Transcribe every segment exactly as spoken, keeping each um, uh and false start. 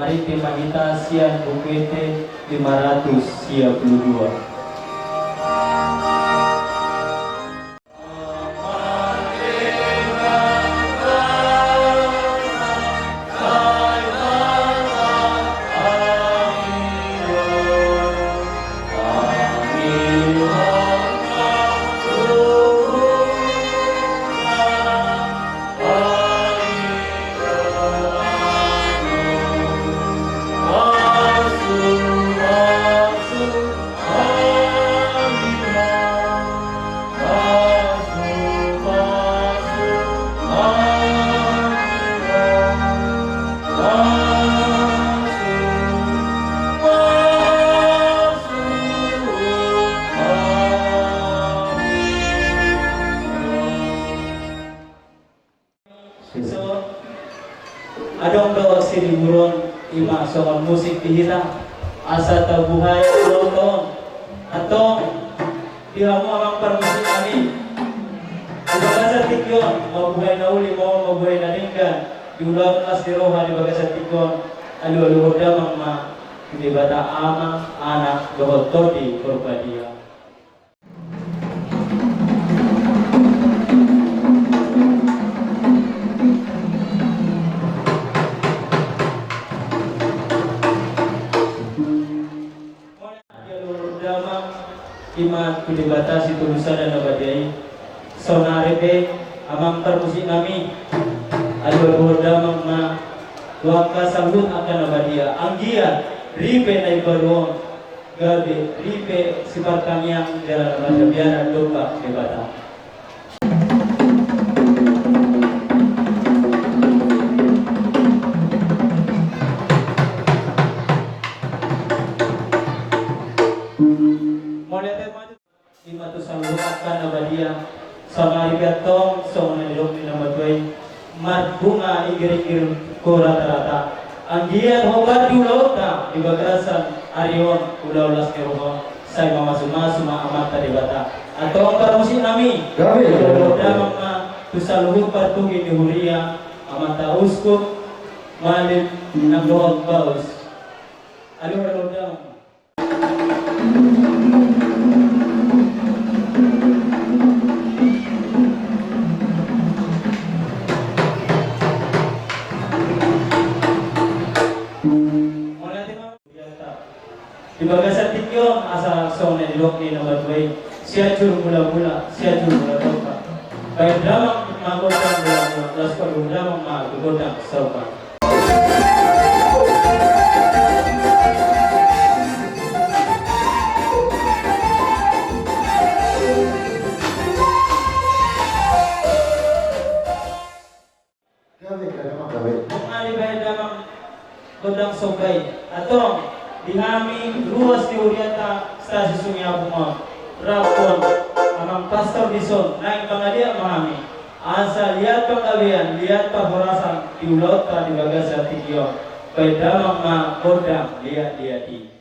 Ari tema hita sian Buku Ende lima ratus sia puluh dua. So, adong do siniburon ima songon musik di hita asa tabuhai ulaon. Antong di hamu amang parmusik nami, di bagasan tingki on, mabuhai na uli ma on, mabuhai na denggan, di ulaon las ni roha di bagasan tingki on, alualuhon damang ma tu Debata Ama, Anak dohot Tondi Porbadia. Alualuhon damang ima tu Debata Sitolu Sada na badia i. Saonari pe amang parmusik nami, alualuhon damang ma tu angka saluhut angka na badia, anggiat ripe na imbaru on gabe ripe sipartangiang jala na marhabiaran dompak Debata. Mauliate ma. Ima tu saluhut angka na badia, saonari pe antong songon na nidok ni na matua i, marbunga inggiringgir ho ratarata. Anggiat hombar di ulaonta di bagasan ari on, ulaon las ni roha on, sai mamasumasu ma Amanta Debata. Antong parmusik nami, gabe, alualuhon damang ma tu saluhut partogi ni huria, amanta uskup, malim, nang dohot baus. Alualuhon damang. Di bagasan tingki on asa songon na nidok ni na matua i, Sianjur Mulamula, Sianjur Mulatompa. Baen damang ma gondang mulamula, laos padomu damang ma tu gondang saompa. Gabe, gabe, gabe. Mauliate ma, baen damang gondang somba i. Antong di hami ruas ni hurianta Stasi Sungiapung on, rap dohot amang pastor dison, naeng mangaliat ma hami. Asa liat panggabean, liat parhorasan di ulaonta di bagasan tingki on. Baen damang ma gondang liatliat i.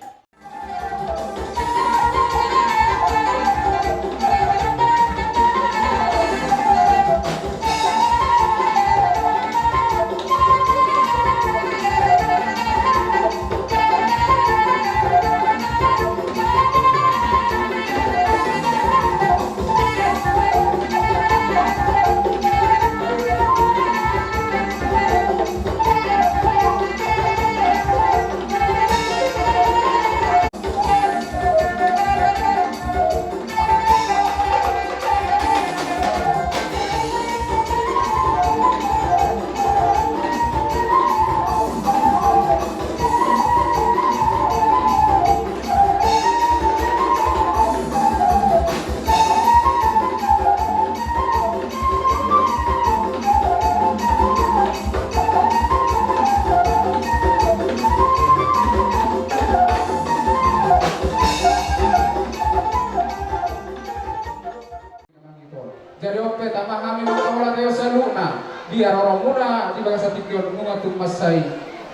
Jadi on pe tama hami mangkaholongi saluhutna di haroromuna di bagasan tingki on nunga tung mansai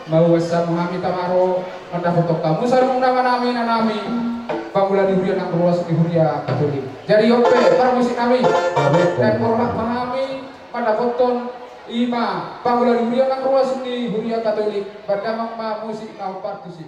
mauas hamu hami tama ro mandapothon hamu saluhutna, amanami, inanami, pangula ni huria nang ruas ni huria Katolik. Jadi on pe parmusik nami, naeng borhat ma hami mandapothon Ima pangula di huria nang ruas ni huria Katolik, baen damang ma musik na hombar tusi.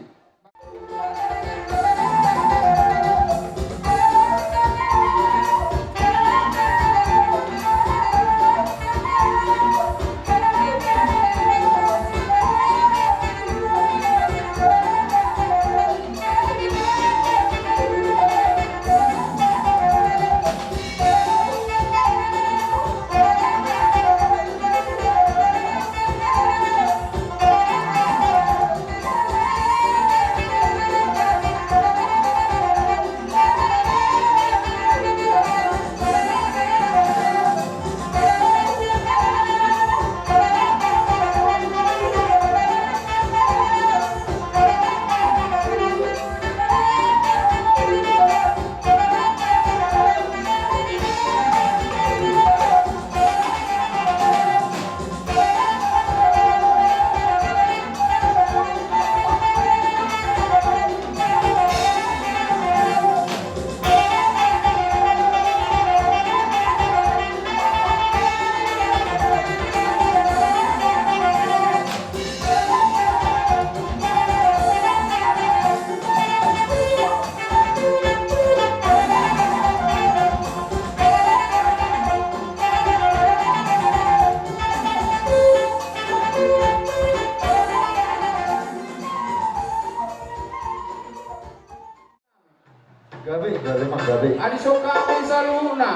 Gabe, gabe, ma gabe. Adi so hami saluhutna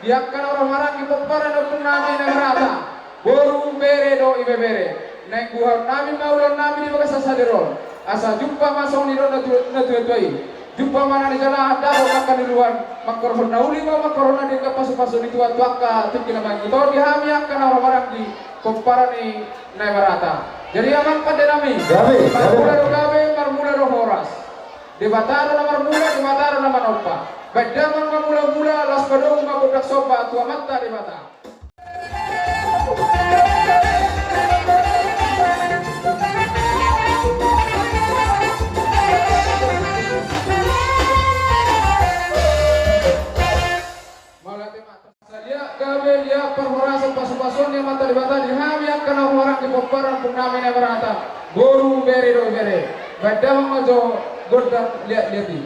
di angka na ro maranggi pomparan ni ompungnami Namerata, boru, bere dohot ibebere, naeng buhaon nami ma ulaon nami di bagasan sadari on, asa jumpa ma songon nidok ni natuatua i. Jumpa ma na nijalahan dohot angka na niluluan, mangkorhon na uli ma mangkorhon na denggan, pasupasu ni Tuhan tu angka tingki na mangihut on di hami angka na ro maranggi pomparan ni Namerata. Jadi amang pande nami, gabe, gabe, marmula do gabe, marmula do horas. Debata do na marmula, Debata do na manompa. Baen damang ma mulamula, laos padomu ma gondang somba tu Amanta Debata. Mauliate ma. Asa liat gabe, liat parhorasan, pasupasuon ni Amanta Debata di hami angka na ro maranggi pomparan ni ompungnami Namerata, boru, bere dohot ibebere. Baen damang ma jo gondang liatliat i.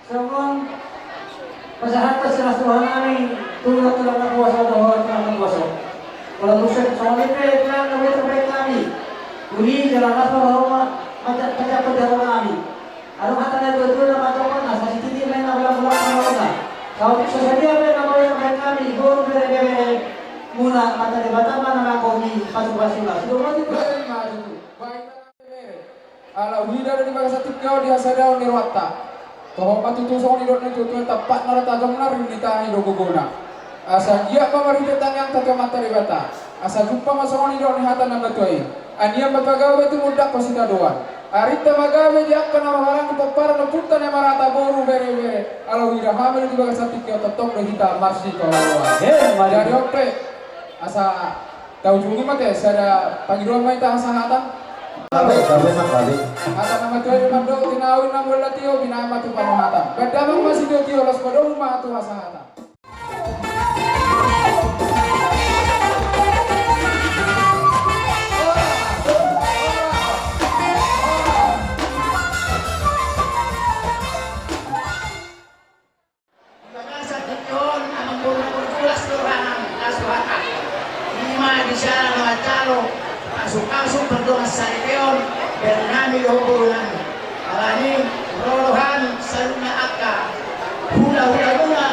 Songon pasahathon silas roha nami tu tulang na puasa dohot tulang na puasa. Molo tung songon i pe tulang na boi tarbaen hami, uli jala las ma roha, paja paja roha nami. Adong hata na tuatua na manjouhon, asa sititi ma i na golanggolang pangarahutna. Saotik so sadia pe na boi tarbaen hami, boru, bere, bere muna, Amanta Debata ma na manggohi pasupasu na. Sidung mati tu. Ala huida do di bagasan tingki on di hasadaon ni rohanta. Toho ma tutu songon nidok ni tutu, tampakna do tajomna, riun ni tangan i do gogona. Asa anggiat ma marhite tangiangta tu Amanta Debata, asa jumpa ma songon nidok ni hata na matua i: Anian ma pagabe, tumundalhon sitadoan. Arinta ma gabe di angka na marhahaanggi pomparan ni ompunta na marhata boru, bere, bere. Ala huida hami do di bagasan tingki on, tongtong do hita marsitoloan. Jadi on pe, asa taujungi ma te, sada pangidoan ma hita hasahatan. Gabe, gabe ma gabe. Hata na matua i mandok: Tinawi na mual na tio, binahen ma tu panuhatan. Bahen damang ma sitiotio, laos padomu ma tu hasahatan. Di bagasan tingki on, amang boru, na marjual do roha nami, las rohanta. I ma di siala na manjalo pasupasu pardongansaripeon bere nami dohot boru nami. Alani i, ro do hami saluhutna angka hulahula muna,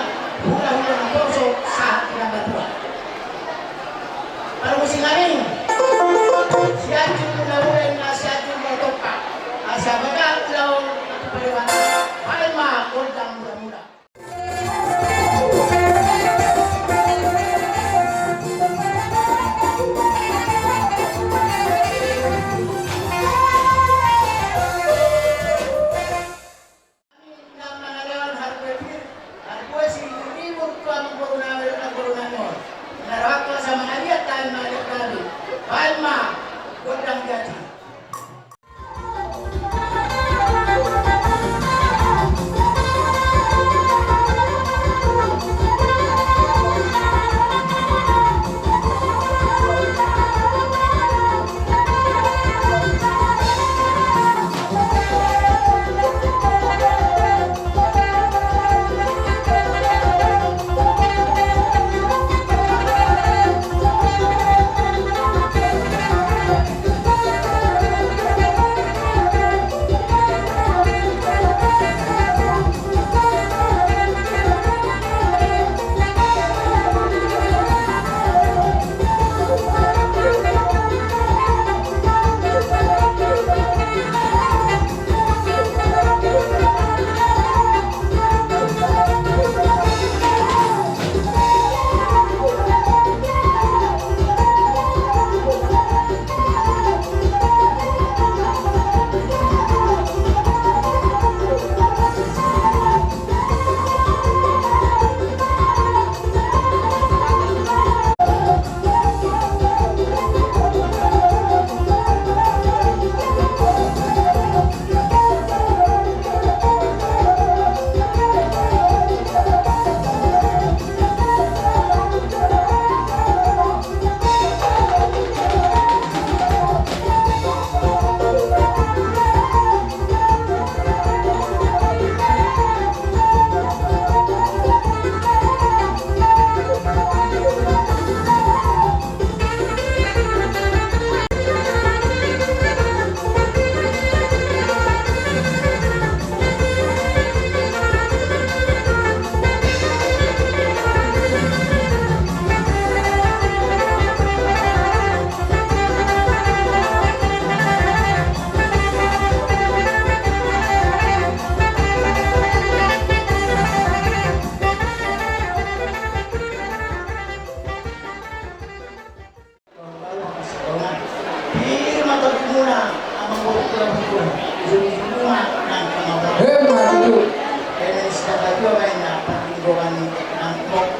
Amang boru, tulang boru, julu-julu ma nang amang boru. Emma tutu. Eme sitapatua ma inna parlinggoman ni nang boru.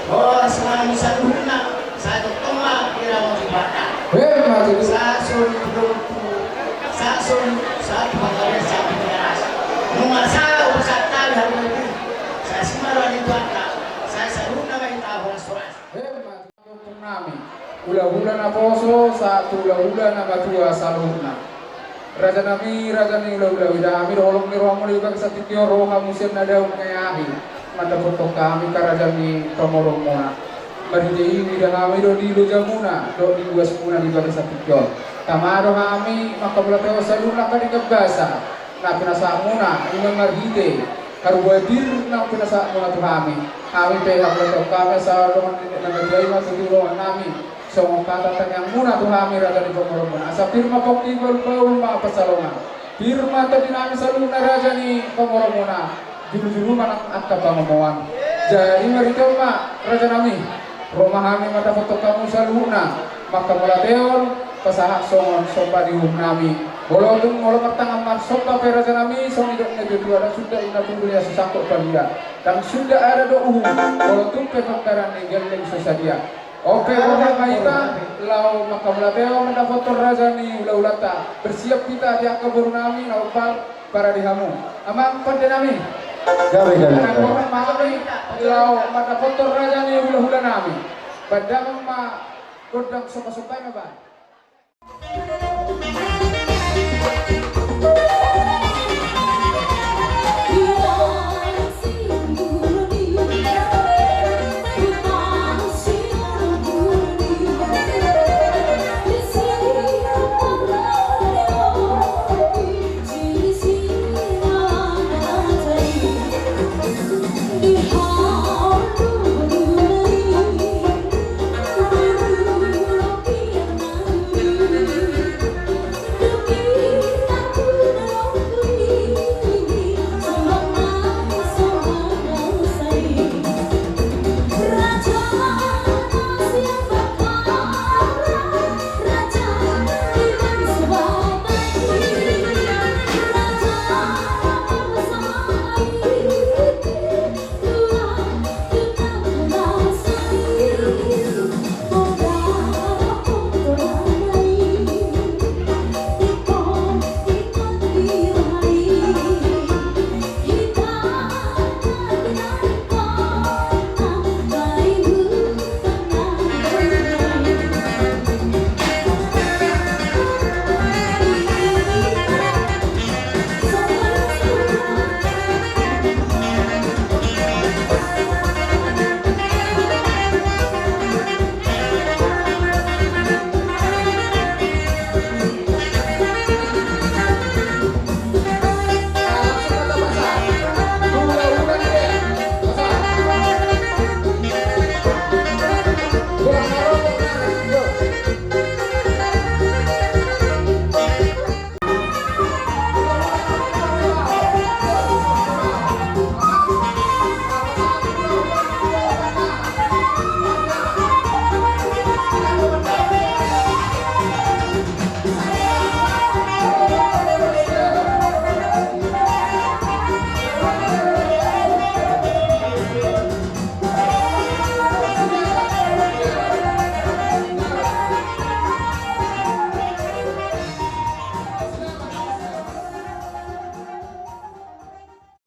Horas ma hami saluhutna, sai tongtong ma hira ma tu Batak. Emma tutu. Sahat songon i tu dolok, sahat songon i, sahat tu panggabean, sahat tu panggaras. Nunga sahat upa sahat tali harumapi. Sai asi ma roha ni Tuhanta, sai saluhutna ma hita horas-horas. Emma tutu. Nami, hula-hula naposo, sahat tu hula-hula namatua saluhutna. Raja nami, raja ni hula-hula, huida hami do holong ni rohamuna di bagasan tingki on, ro hamu sian na dao mangaeahi mandapothon hami, angka raja ni pamoruonmuna. Marhite i huida hami do di lojamuna dohot di uasmuna di bagasan tingki on. Tama do hami manghamauliatehon saluhutna angka denggan basa na pinasahatmuna, i ma marhite haruboa pir na pinasahatmuna tu hami. Hami pe hamauliatehon hami asa dongan nami, na matua i ma tutu dongan nami, songon hata tangiangmuna tu hami, raja ni pamoruonmuna, asa pir ma pongki, bahul-bahul ma pansalongan. Pir ma tondi nami saluhutna, raja ni pamoruonmuna, julu-julu ma nang angka pangomoan. Jadi marhite on ma, raja nami, ro ma hami mandapothon hamu saluhutna manghamauliatehon, pasahat songon somba ni uhum nami. Molo tung, molo martangan marsomba pe, raja nami, songon nidok ni natua-tua, ndang suda inna tubu ni asu sangkot palia, ndang suda ada do uhum, molo tung pe pambahenan ni gelleng so sadia. On pe, borhat ma hita laho manghamauliatehon mandapothon raja ni hula-hulanta. Bersiap hita di angka boru nami na ombal, parade hamu. Amang pande nami. Gabe, gabe, gabe. Borhat ma hami laho mandapothon raja ni hula-hula nami. Pandangan ma gondang somba-somba i ma ba.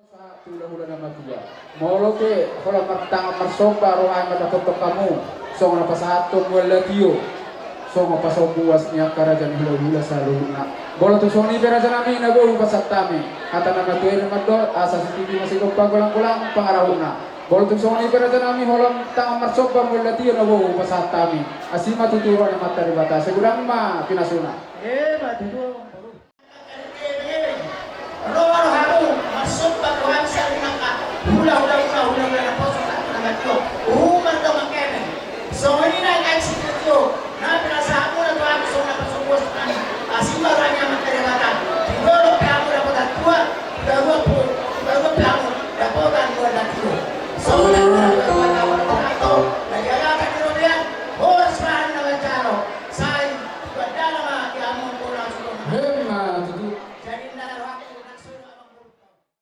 Sahat tu hula-hula na matua. Molo pe holan martangan marsomba roha i mandapothon hamu, songon na pasahathon mual latio, songon pasombu uas ni angka raja ni hula-hula saluhutna. Molo tung songon i pe raja nami, na boi hupasahat hami. Hata na matua i na mandok, asa sititi ma sigompa, golang-golang pangarahutna. Molo tung songon i pe raja nami, holan tangan marsomba mual latio na boi hupasahat hami. Asi ma tutu roha ni Amanta Debata, sai godang ma pinasuna. Emma tutu.